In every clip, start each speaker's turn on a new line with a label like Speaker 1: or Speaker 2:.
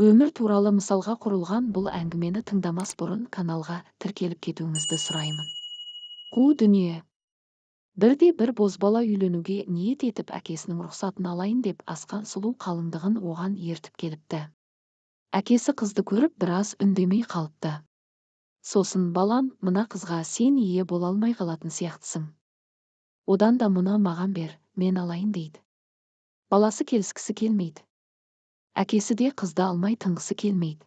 Speaker 1: Өмір туралы мысалға құрылған бұл әңгімені тыңдамас бұрын каналға тіркеліп кетуіңізді сұраймын. Қу дүние. Бірде бір бозбала үйленуге ниет етіп, әкесінің рұқсатын алайын деп асқан сұлу қалыңдығын оған ертіп келіпті. Әкесі қызды көріп, біраз үндемей қалыпты. Сосын: «Балам, мына қызға сен ие бола алмай қалатын сияқтысың. Одан да мұны маған бер, мен алайын», – дейді. Баласы келіскісі келмейді. Әкесі де қызды алмай тынғысы келмейді.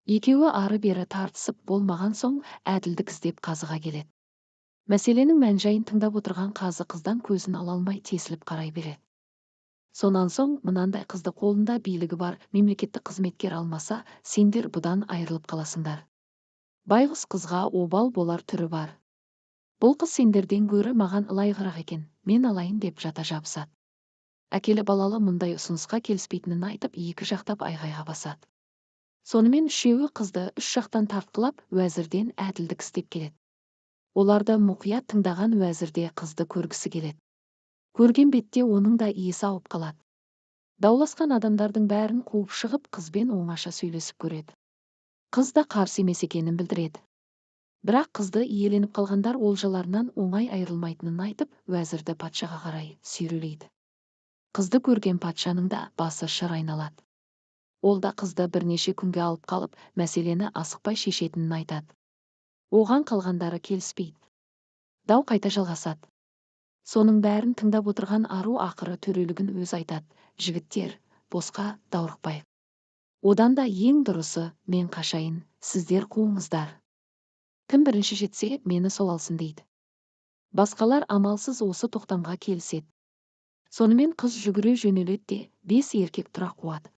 Speaker 1: Екеуі ары-бері тартысып болмаған соң, әділдік іздеп қазыға келеді. Мәселенің мән-жайын тыңдап отырған қазы қыздан көзін ала алмай, тесіліп қарай береді. Сонан соң: «Мынандай қызды қолында билігі бар мемлекеттік қызметкер алмаса, сендер бұдан айырылып қаласыңдар. Байғұс қызға обал болар түрі бар. Бұл қыз сендерден гөрі маған ылайығырақ екен, мен алайын», – деп жата жабысады. Әкелі балалы мұндай ұсынысқа келіспейтінін айтып, екі жақтап айғайға басады. Сонымен үшеуі қызды үш жақтан тартқылап, уәзірден әділдік іздеп келеді. Оларды мұқият тыңдаған уәзір де қызды көргісі келеді. Көрген бетте оның да есі ауып қалады. Дауласқан адамдардың бәрін қуып шығып, қызбен оңаша сөйлесіп көреді. Қыз да қарсы емес екенін білдіреді. Бірақ қызды иеленіп қалғандар олжаларынан оңай айырылмайтынын айтып, уәзірді патшаға қарай сүйрелейді. Қызды көрген патшаның да басы шыр айналады. Ол да қызды бірнеше күнге алып қалып, мәселені асықпай шешетінін айтады. Оған қалғандары келіспейді. Дау қайта жалғасады. Соның бәрін тыңдап отырған ару ақыры төрелігін өзі айтады: «Жігіттер, босқа даурықпайық. Одан да ең дұрысы, мен қашайын, сіздер қуыңыздар. Кім бірінші жетсе, мені сол алсын», – дейді. Басқалар амалсыз осы тоқтамға келіседі. Сонымен қыз жүгіре жөнеледі де, бес еркек тұра қуады.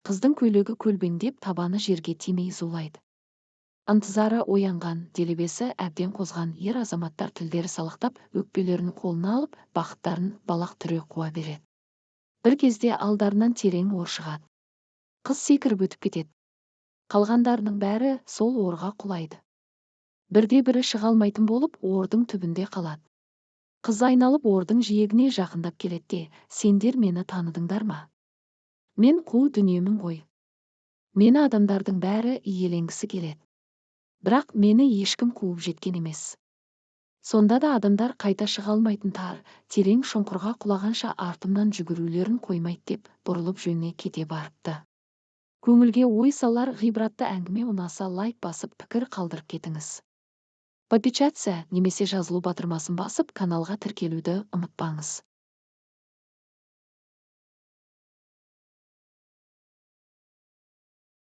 Speaker 1: Қыздың көйлегі көлбеңдеп, табаны жерге тимей зулайды. Ынтызары оянған, делебесі әбден қозған ер азаматтар тілдері салақтап, өкпелерін қолына алып, бақыттарын балақ түре қуа береді. Бір кезде алдарынан терең ор шығады. Қыз секіріп өтіп кетеді. Қалғандарының бәрі сол орға құлайды. Бірде бірі шыға алмайтын болып, ордың түбінде қалады. Қыз айналып, ордың жиегіне жақындап келеді де: «Сендер мені таныдыңдар ма? Мен қу дүниемін ғой. Мені адамдардың бәрі иеленгісі келеді. Бірақ мені ешкім қуып жеткен емес. Сонда да адамдар қайта шыға алмайтын тар, терең шұңқырға құлағанша артымнан жүгірулерін қоймайды», – деп, бұрылып жөніне кете барыпты. Көңілге ой салар ғибратты әңгіме ұнаса, лайк басып, пікір қалдырып кетіңіз. Подписаться немесе жазылу батырмасын басып, каналға тіркелуді ұмытпаңыз.